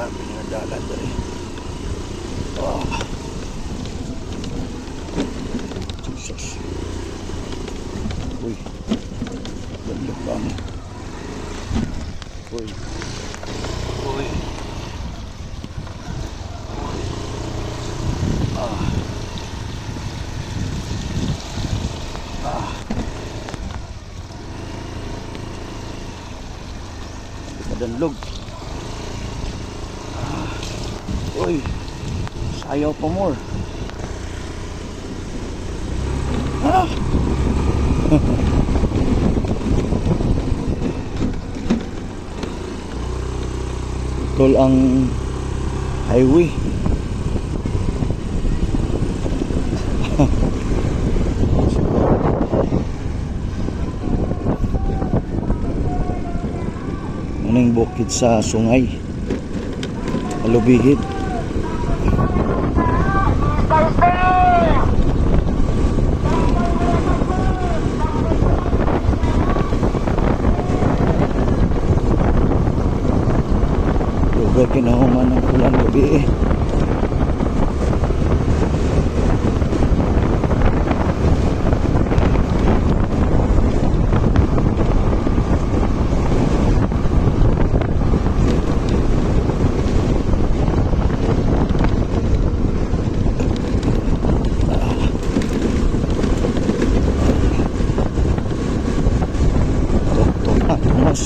Grabe nga dalan diri. Oh. Jesus. Uy. Ganda pa ni. Uy. Uy. Uy. Ah. Ah. Kadanlog. Ah. Uy. Sayaw pa more. Ah. Tol ang highway. Anong bukid sa sungay? Alubihid. Dugay kinahuman ng ulan gabi eh. Doktor na, Tomas.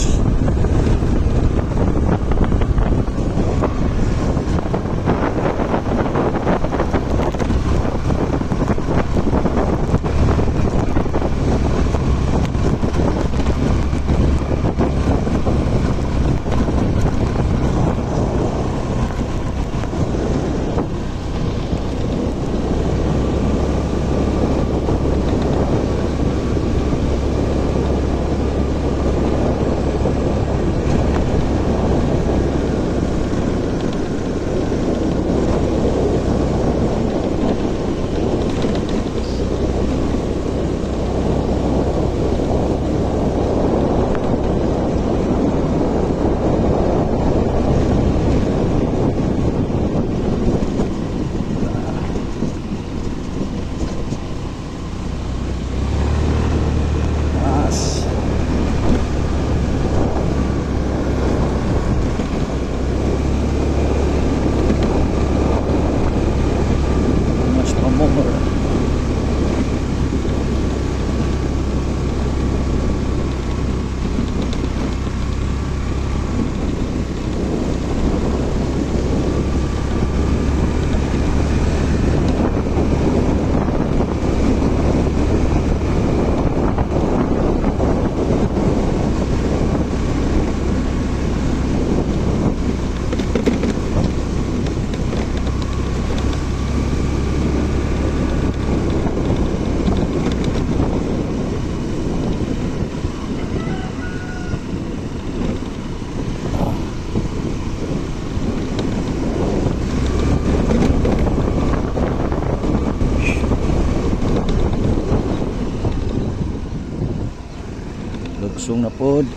Taas. Much pa more. Lugsong na pod.